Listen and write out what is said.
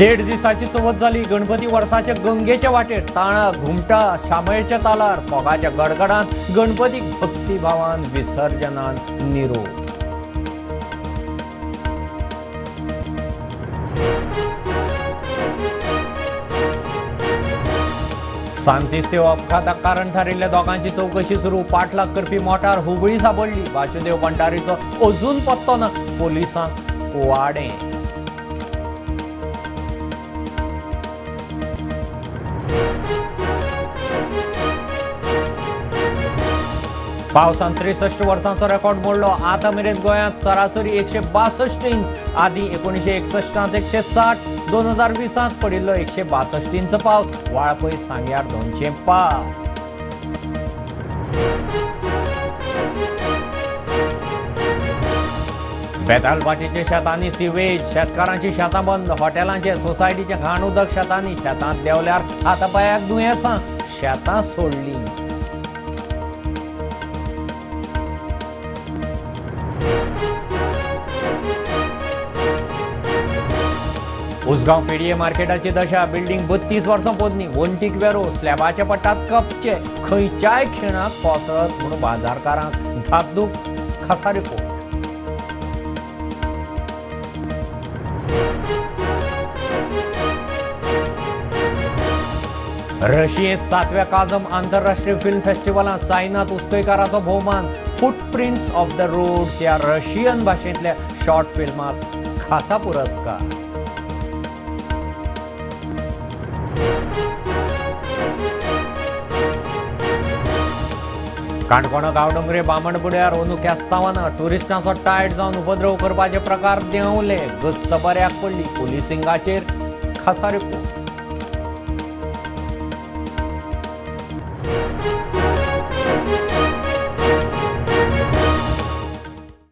देड दिसाची चवथ जाली. गणपती वर्साचे गंगेच्या वाटेर ताळा घुमटा शामेळच्या तालार फोगाच्या गडगडान गणपतीक भक्तिभावान विसर्जनान निरोप. सांतिस्तेव अपघाताक कारण थारिल्ल्या दोगांची चवकशी सुरू. पाठलाग करपी मोटार हुबळी सापडली. वासुदेव भंडारीचो अजून पत्तो ना. पोलिसांक कुवाडें. पावसान 63 वर्सांचो रेकॉर्ड मोडलो. आतां मेरेन गोंयांत सरासरी 162 इंच. आदी 1961 160, 2020 पडिल्लो 162 इंच पावस. वाळपय सांग्यार 205. बेतालभाटीच्या शेतांनी सिवेज, शेतकारांची शेतां बंद. हॉटेलांचे सोसायटीचें घाण उदक शेतांनी. शेतांत देंवल्यार हातापांयाक दुयेंसां. शेतां सोडलीं. उसगांव पेडये मार्केटाची दशा. बिल्डिंग 32 वर्सां पोदनी. वण्टीक वेरो, स्लॅबाच्या पट्टात कपचे. खंयच्याय खिणाक कोसळत म्हूण बाजारकारांक धाकधूक. खासा रिपोर्ट. रशियेंत 7व्या काझम आंतरराष्ट्रीय फिल्म फेस्टिवलांत साईनाथ उस्कयकाराचो भोवमान. फुटप्रिंट्स ऑफ the roads ह्या रशियन भाशेंतल्या शॉर्ट फिल्माक खासा पुरस्कार. काणकोणा गांवडोंगरे बामणबुड्यार अंदू केस्तांवाना टुरिस्टांचो टायट जावन उपद्रव करपाचे प्रकार देंवले. गस्त बऱ्याक पडली. पुलिसिंगाचेर खासा रिपोर्ट.